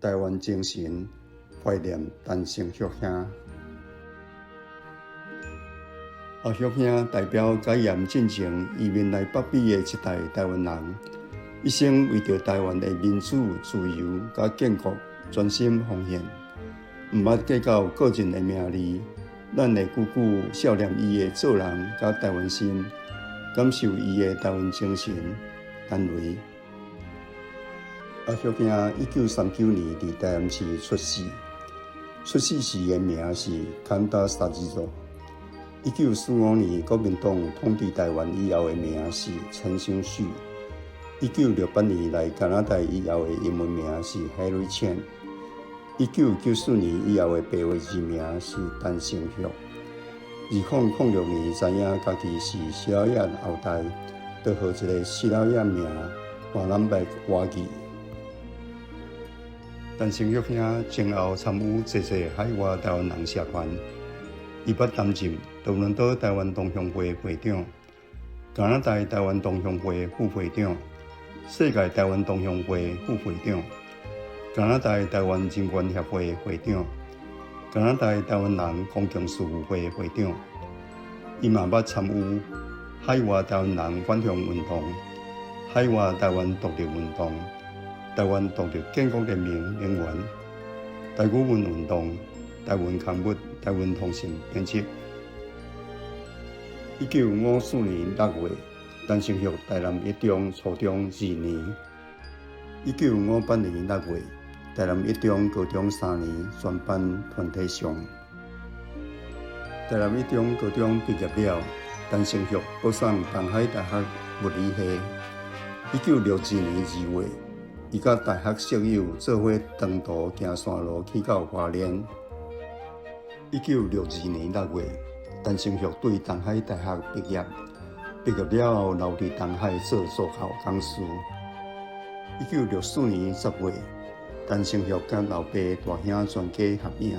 台灣精神，懷念陳成旭兄。阿旭兄代表解嚴進前移民來北美的一代台灣人，一生為著台灣的民主、自由佮建國專心奉獻，毋捌計較個人的名利。咱會久久數念伊的做人佮台灣心，感受伊的台灣精神。陳雷。阿旭兄1939年佇台南市出世，出世時的名是坎達薩吉佐。1945年國民黨統治台灣以後的名是陳成旭。1968年來加拿大以後的英文名是 Harry Chen。1994年以後的白話字名是陳成旭。2006年知影家己是沙撈越後代，就號一个沙撈越名馬南白瓦記。陳成旭兄前後參與濟濟海外台灣人社團，伊捌擔任多倫多台灣同鄉會會長、加拿大台灣同鄉會副會長、世界台灣同鄉會副會長、加拿大台灣人權協會會長、加拿大台灣人公共事務會會長。伊嘛捌參與海外台灣人反共運動、海外台灣獨立運動、台灣獨立建國聯盟成員、台語文運動、台灣刊物、台灣通信編輯。1954年6月，陳成旭台南一中初中二年。1958年6月，台南一中高中三年全班團體上。台南一中高中畢業了，陳成旭保送東海大學物理系。1962年2月，伊佮大學室友做伙長途行山路去到花蓮。1962年6月，陳成旭對東海大學畢業，畢業了後留佇東海做助教講師。1964年10月，陳成旭佮老爸大兄全家合影。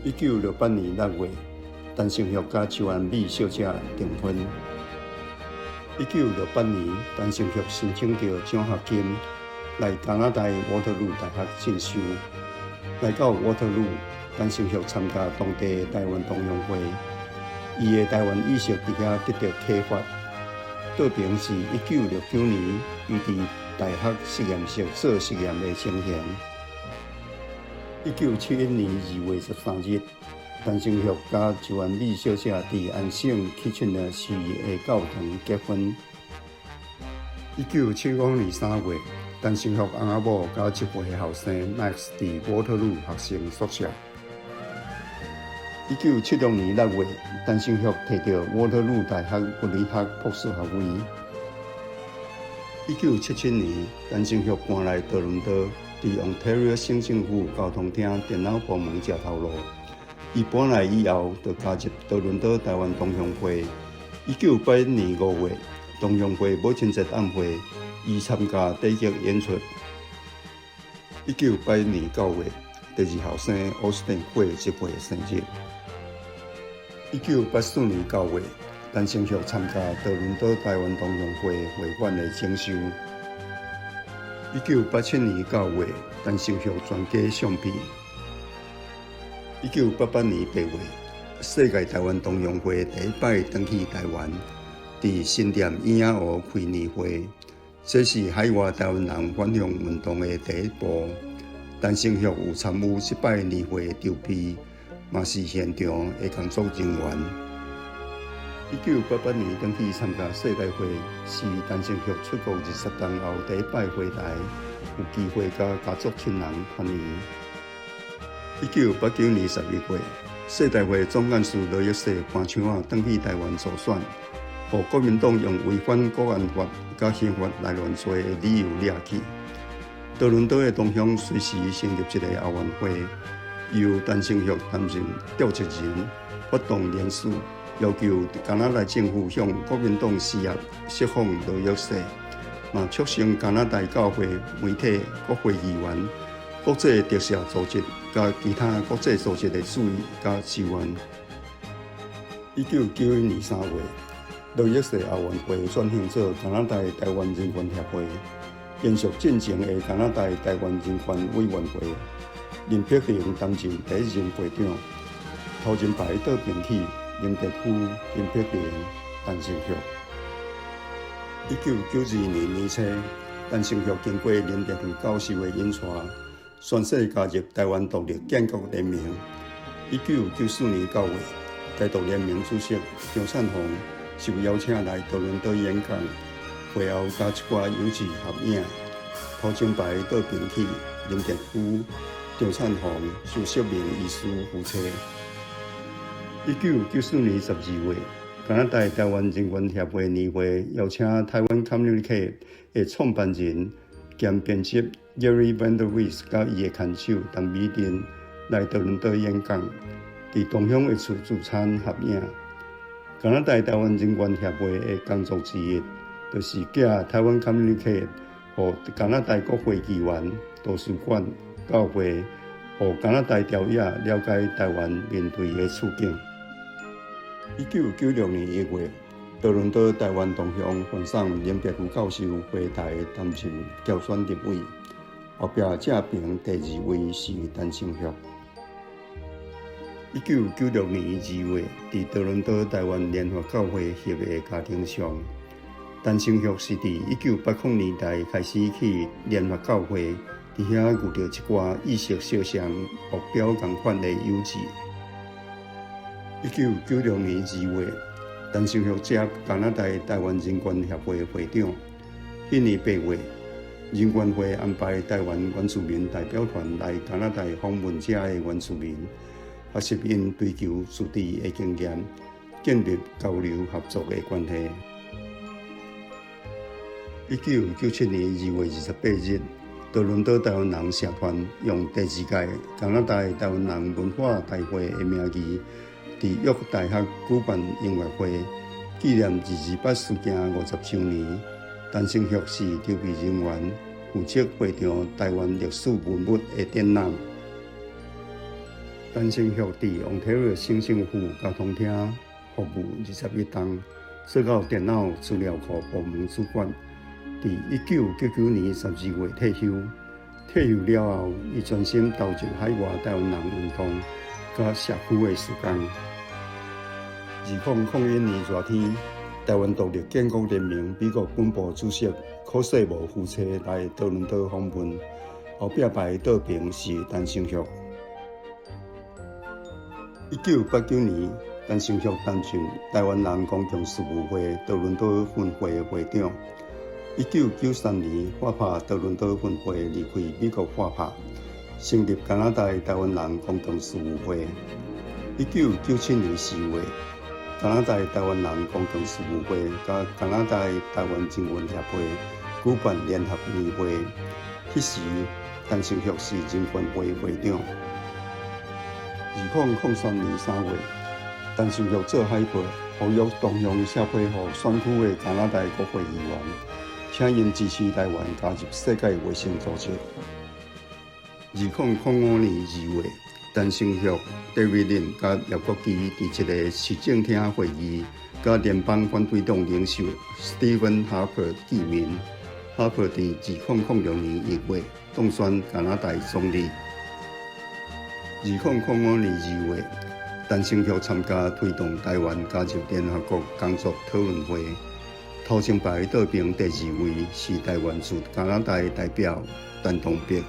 1968年6月，陳成旭佮邱安美小姐訂婚。1968年，陳成旭申請著獎學金來加拿大沃特魯大學進修。來到沃特魯，陳成旭參加當地台灣同鄉會，伊的台灣意識佇遐得著啟發。倒爿是1969年，伊佇大學實驗室做實驗的情形。1971年2月13日，陳成旭佮邱安美小姐佇安省 Kitchener 市的教堂結婚。1975年3月，陳成旭翁仔某佮7歲後生 Max 佇沃特魯學生宿舍。1976年6月，陳成旭提著沃特魯大學物理學博士學位。1977年，陳成旭搬來多倫多，佇 Ontario 省政府交通廳電腦部門食頭路。伊搬來以後，就加入多倫多台灣同鄉會。1981年5月，同鄉會母親節晚會，伊參加短劇演出。1981年9月，第二後生奧斯汀過1歲生日。1984年9月，陳成旭參加多倫多台灣同鄉會會館的整修。1987年9月，陳成旭全家相片。1988年8月，世界台灣同鄉會第一擺轉去台灣，佇新店莺仔湖開年會，這是海外台灣人反共運動的第一步。陳成旭有參與這擺年會的籌備，嘛是現場的工作人員。1988年轉去參加世台會，是陳成旭出國20冬後第一擺回台，有機會佮家族親人團圓。1989年11月，世台會總幹事羅益世搬槍仔轉去台灣助選，予國民黨用違反國安法佮刑法來亂罪的理由掠去。多倫多的同鄉隨時成立一個後援會，由陳成旭擔任召集人，發動聯署，要求加拿大政府向國民黨施壓釋放羅益世，嘛促成加拿大教會、媒體、國會議員、國際特赦組織佮其他國際組織的注意佮支援。1991年3月，羅益世後援會轉型做加拿大台灣人權協會。延續進前的加拿大臺灣人權委員會，林碧玲擔任第一任會長。頭前排倒邊起，林哲夫、林碧玲、陳成玉。1992年年初，陳成玉經過林哲夫教授的引帶，宣誓加入臺灣獨立建國聯盟。1994年9月，台獨聯盟主席張燦鴻受邀請來多倫多演講，會後佮一寡友志合影。頭前排倒邊起，林哲夫、張燦鴻、蕭淑明醫師夫妻。1994年12月，加拿大臺灣人權協會年會邀請臺灣 Communicate 的創辦人兼編輯 Jerry Van Der Vis 佮伊的牽手陳美珍來多倫多演講，佇同鄉的厝聚餐合影。加拿大臺灣人權協會的工作之一，就是寄臺灣 Communicate 予加拿大國會議員、圖書館、教會，予加拿大朝野了解臺灣面對的處境。1996年1月，多倫多臺灣同鄉選送林哲夫教授回台擔任僑選立委，後壁正爿第二位是陳成玉。1996年2月，佇多倫多臺灣聯合教會協的家庭上，陳成玉是佇1980年代開始去聯合教會，佇遐遇著一寡意識相像、目標仝款的友志。1996年2月，陳成玉接加拿大臺灣人權協會會長。彼年8月，人權會安排臺灣原住民代表團來加拿大訪問遮的原住民，學習𪜶追求自治的經驗，建立交流合作的關係。1997年2月28日，多倫多臺灣人社團用第二屆加拿大臺灣人文化大會的名義，佇約克大學舉辦音樂會，紀念二二八事件50週年。陳成玉是籌備人員，負責會場臺灣歷史文物的展覽。陳成玉佇昂特里省政府交通廳服務21冬，做到電腦資料庫部門主管。佇1999年12月退休。退休了後，伊專心投入海外臺灣人運動佮社區的事工。2001年熱天，臺灣獨立建國聯盟美國本部主席柯世模夫妻來多倫多訪問，後壁排倒爿是陳成玉。1989年，陳成玉擔任臺灣人公共事務會多倫多分會會長。1993年，法拍多倫多分會離開美國法拍，成立加拿大臺灣人公共事務會。1997年4月，加拿大臺灣人公共事務會佮加拿大臺灣人權協會舉辦聯合年會，彼時陳成玉是人權會會長。2003年3月，陳成玉做海報，呼籲同鄉寫批予選區的加拿大國會議員，請𪜶支持臺灣加入世界衛生組織。2005年2月，陳成玉、David Lin 佮葉國基佇一个市政廳會議，佮聯邦反對黨領袖 Stephen Harper 見面。哈珀佇2006年1月當選加拿大總理。2005年2月，陳成玉參加推動臺灣加入聯合國工作討論會。頭前排倒爿第二位是臺灣駐加拿大代表陳東碧。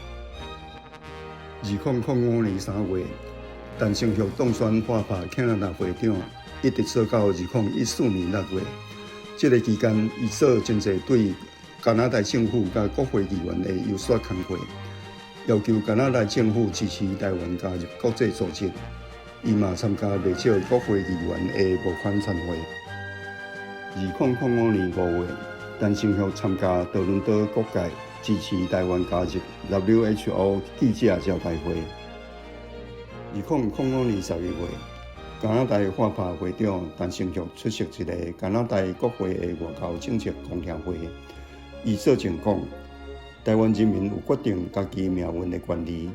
2005年3月，陳成玉當選法拍 Canada 會長，一直做到2014年6月。這个期間，伊做真濟對加拿大政府佮國會議員的遊說工作，要求加拿大政府支持臺灣加入國際組織。伊嘛參加袂少國會議員的募款餐會。2005年5月，陳成玉參加多倫多各界支持臺灣加入 WHO 記者招待會。2005年11月，加拿大法拍會長陳成玉出席一个加拿大國會的外交政策公聽會。伊作證講，臺灣人民有決定家己命運的權利。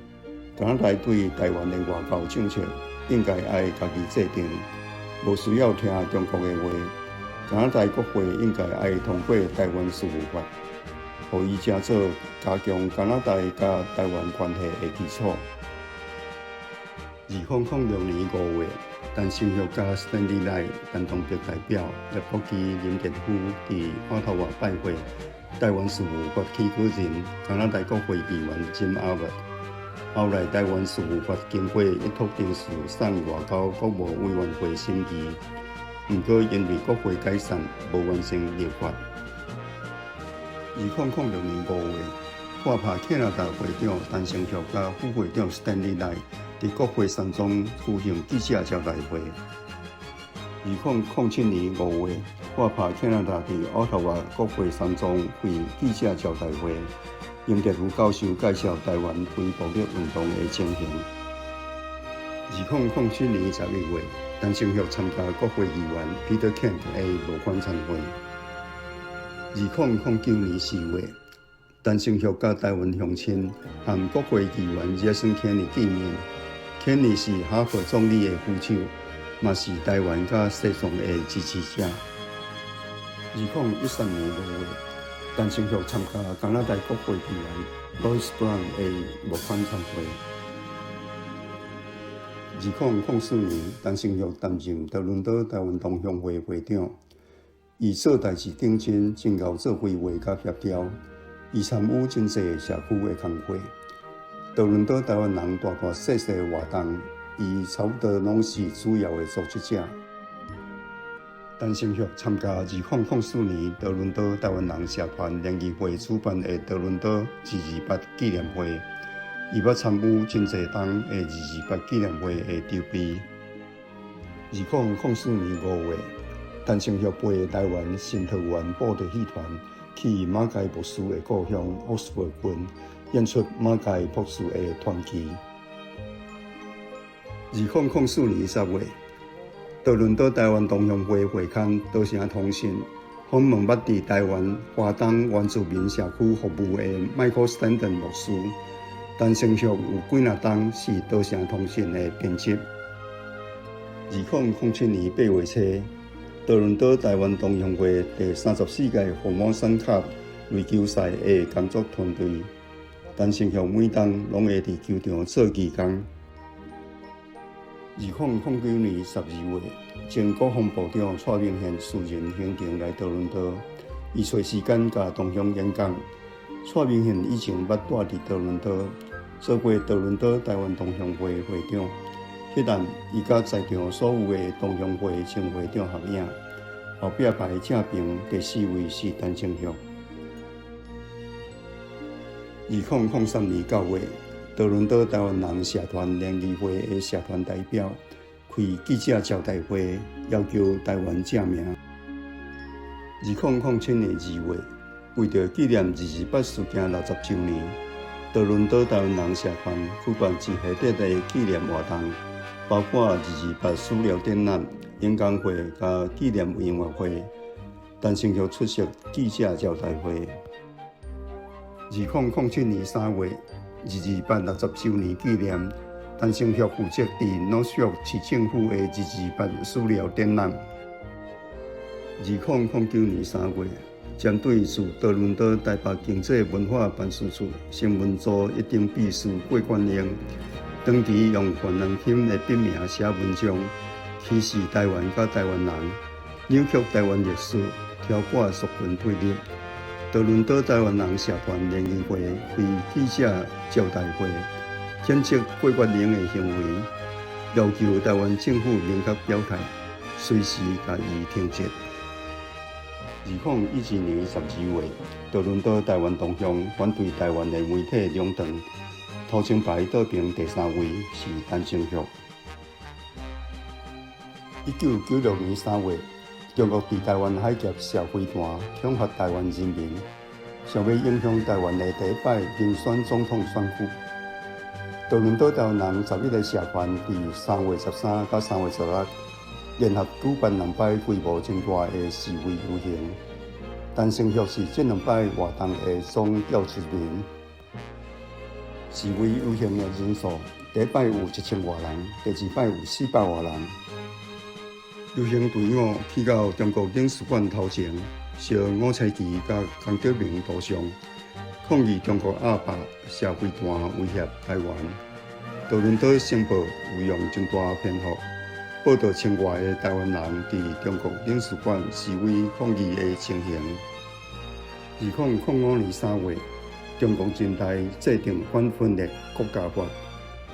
加拿大對臺灣的外交政策應該愛家己制定，無需要聽中國的話。加拿大國會應該愛通過臺灣事務法。予伊成做加強加拿大佮台灣關係的基礎。2006年5月，陳成玉佮 Stanley 賴、陳東白代表葉國基、林健夫佇渥太華拜會台灣事務發起稿人加拿大國會議員 Jim Abbott。後來台灣事務法經過一託程序送外交國務委員會審議，毋過因為國會解散，無完成立法。2006年5月，破拍加拿大會長陳成玉佮副會長 Stanley 賴佇國會山莊舉行記者招待會。2007年5月，破拍加拿大佇渥太華國會山莊開記者招待會，英哲夫教授介紹台灣非暴力運動的情形。2007年11月，陳成玉參加國會議員 Peter Kent 的募款餐會。2009年4月，陳成玉佮台灣鄉親和國會議員 Jason Kenney 見面。Kenney 是哈佛總理的副手，嘛是台灣佮西藏的支持者。2013年6月，陳成玉參加加拿大國會議員 Royce Brown 的募款餐會。2004年，陳成玉擔任多倫多台灣同鄉會會長。伊做代誌認真，真𠢕做規劃佮協調。伊參與真濟社區的工課。多倫多台灣人大大細細活動，伊差不多攏是主要的組織者。陳成玉參加2004年多倫多台灣人社團聯誼會主辦的多倫多二二八紀念會，伊捌參與真濟冬的二二八紀念會的籌備。2004年5月，陳成玉陪台灣新桃園布袋戲團去馬偕牧師的故鄉 Oxford 郡演出馬偕博士的傳奇。2004年10月，多倫多台灣同鄉會會刊《多城通訊》訪問捌佇台灣華東原住民社區服務的 Michael Stanton 牧師。陳成玉有幾若冬是《多城通訊》的編輯。2007年8月初，多倫多台灣同鄉會第34屆福摩山卡壘球賽的工作團隊，陳成玉每冬攏會佇球場做義工。2009年12月，前國防部長蔡明憲私人行程來多倫多，伊揣時間佮同鄉演講。蔡明憲以前捌蹛佇多倫多，做過多倫多台灣同鄉會會長。彼陣，伊佮在場所有的同鄉會前會長合影，後壁排正爿第四位是陳成玉。2003年9月，多倫多台灣人社團聯誼會的社團代表開記者招待會，要求台灣正名。2007年2月，為著紀念二二八事件60週年，多倫多台灣人社團舉辦一系列的紀念活動，包括二二八史料展覽、演講會佮紀念音樂會。陳成玉出席記者招待會。2007年3月，二二八60週年紀念，陳成玉負責佇 North York 市政府的二二八史料展覽。2009年3月，針對駐多倫多台北經濟文化辦事處新聞組一等秘書郭冠英，長期用范良卿的筆名寫文章，歧視台灣佮台灣人，扭曲台灣歷史，挑撥族群對立。多倫多台灣人社團聯誼會開記者招待會，譴責郭冠英的行為，要求台灣政府明確表態，隨時共伊停職。2012年12月，多倫多台灣同鄉反對台灣的媒體兩場，頭前排倒爿第三位是陳成玉。1996年3月，中國佇台灣海峽射飛彈，恐嚇台灣人民，想欲影響台灣的第一擺民選總統選舉。多倫多台灣人11個社團佇3月13佮3月16聯合舉辦兩擺規模真大的示威遊行。陳成玉是這兩擺活動的總召集人。示威遊行的人數，第一擺有1000外人，第二擺有400外人。遊行隊伍去到中國領事館頭前，燒五彩旗佮江澤民圖像，抗議中國鴨霸射飛彈威脅台灣。多倫多星報有用真大篇幅報導千外个台灣人佇中國領事館示威抗議的情形。2005年3月，中國人大制定反分裂國家法。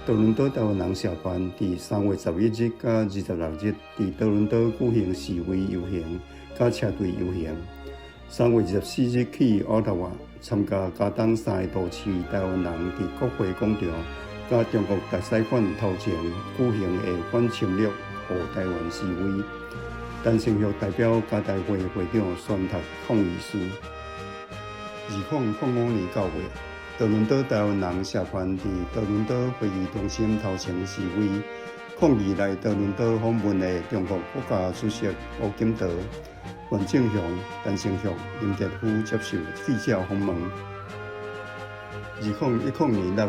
多倫多台灣人社團佇3月11日佮26日佇多倫多舉行示威遊行佮車隊遊行。3月24日去渥太華參加加東三个都市台灣人佇國會廣場佮中國大使館頭前舉行的反侵略護台灣示威。陳成玉代表加代會會長宣讀抗議書。2005年9月，多倫多台灣人社團佇多倫多會議中心頭前示威，抗議來多倫多訪問的中國國家主席胡錦濤、范正雄、陳成玉、林哲夫接受記者訪問。2010年6月，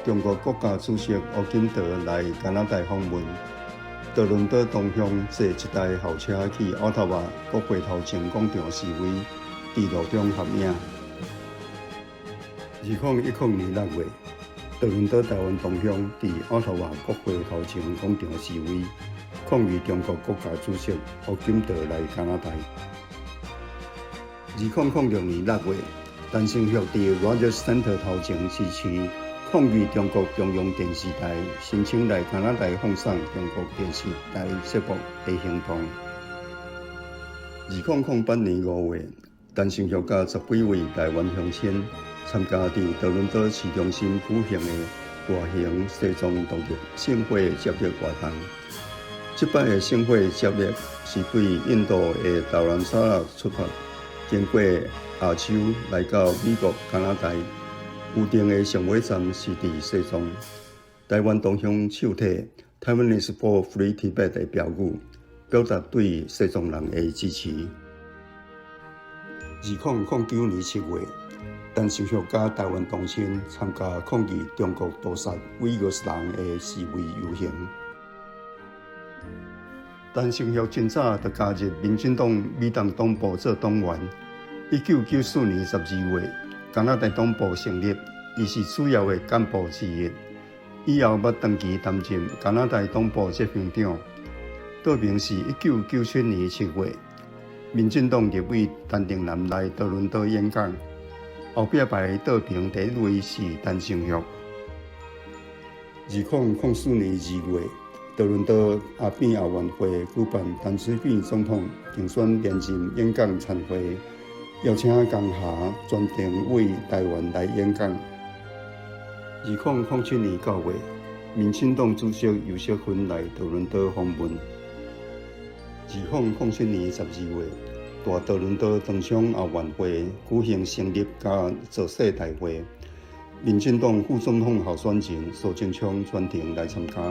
中國國家主席胡錦濤來加拿大訪問，多倫多同鄉坐一台校車去渥太華國會頭前廣場示威，佇路中合影。2010年6月，多倫多台灣同鄉佇渥太華國會頭前廣場示威，抗議中國國家主席胡錦濤來加拿大。2006年6月，陳成玉佇 Rogers Centre 頭前支持抗議中國中央電視台申請來加拿大放送中國電視台節目的行動。2008年5月，陳成玉佮十幾位台灣鄉親參加佇多倫多市中心舉行的大型西藏獨立聖火接力活動。這擺的聖火接力是對印度的達蘭薩拉出發，經過亞洲來到美國、加拿大。預定的上尾站是佇西藏。台灣同鄉手提 “Taiwanese for Free Tibet” 的標語，表達對西藏人的支持。2009年7月，陳成玉佮台灣同親參加抗議中國屠殺維吾爾人的示威遊行。陳成玉真早就加入民進黨美東黨部做黨員。1994年12月，加拿大黨部成立，伊是主要的幹部之一。以後捌長期擔任加拿大黨部執行長。道明是1997年7月，民進黨立委陳定南來多倫多演講，後壁排桌邊第一位是陳成玉。2004年2月，多倫多阿扁後援會舉辦陳水扁總統競選連任演講餐會，邀請江夏專程為台灣來演講。2007年9月，民進黨主席游錫堃來多倫多訪問。2007年12月，大多倫多糖廠後援會舉行成立佮造勢大會，民進黨副總統候選人蘇貞昌專程來參加。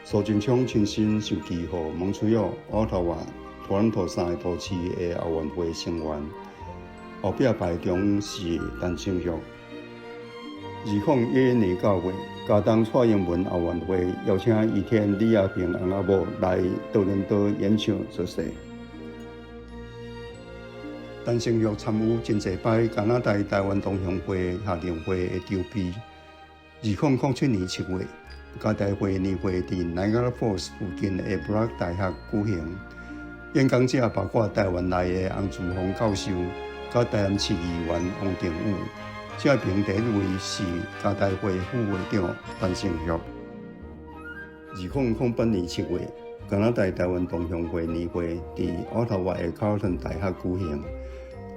蘇貞昌親身授旗予蒙出爾、渥太華、多倫多三個都市的後援會成員。後壁排中是陳成玉。2011年9月，加東蔡英文後援會邀請余天李亞平翁仔某來多倫多演唱造勢。陳成玉參與真濟擺加拿大台灣同鄉會夏令會的籌備。2007年7月，加台會年會佇 Niagara Falls 附近的 Brock 大學舉行，演講者包括台灣來的洪慈峰教授，佮台南市議員王定宇。這邊第一位是加台會副會長陳成玉。2008年7月，加拿大台灣同鄉會年會佇渥太華的 Carleton 大學舉行，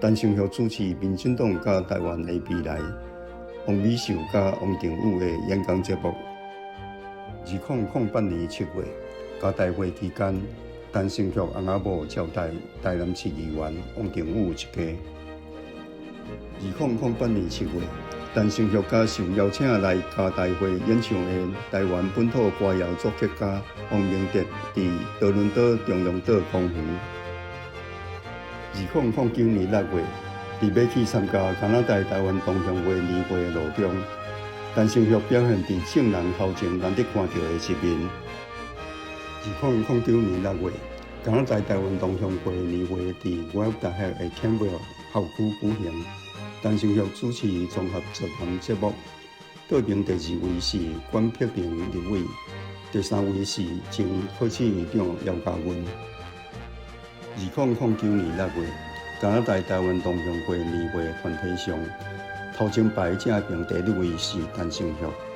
陳成玉主持民進黨佮台灣的未來，王美秀佮王定宇的演講節目。2008年7月，加台會期間，陳成玉翁仔某招待台南市議員王定宇一家。2008年7月，陳成玉佮受邀請來加台會演唱的台灣本土歌謠作曲家王明德，佇多倫多中央島公園。2009年6月，佇欲去參加加拿大台灣同鄉會年會的路中，陳成玉表現佇眾人頭前難得看著的一面。2009年6月，加拿大台灣同鄉會年會佇外大學的 Campbell 校區舉行。陳成玉主持綜合座談節目。報名第二位是管碧玲立委，第三位是前考試院長姚嘉文。2009年6月，加拿大台灣同鄉會年會團體上，頭前排正邊第一位是陳成玉。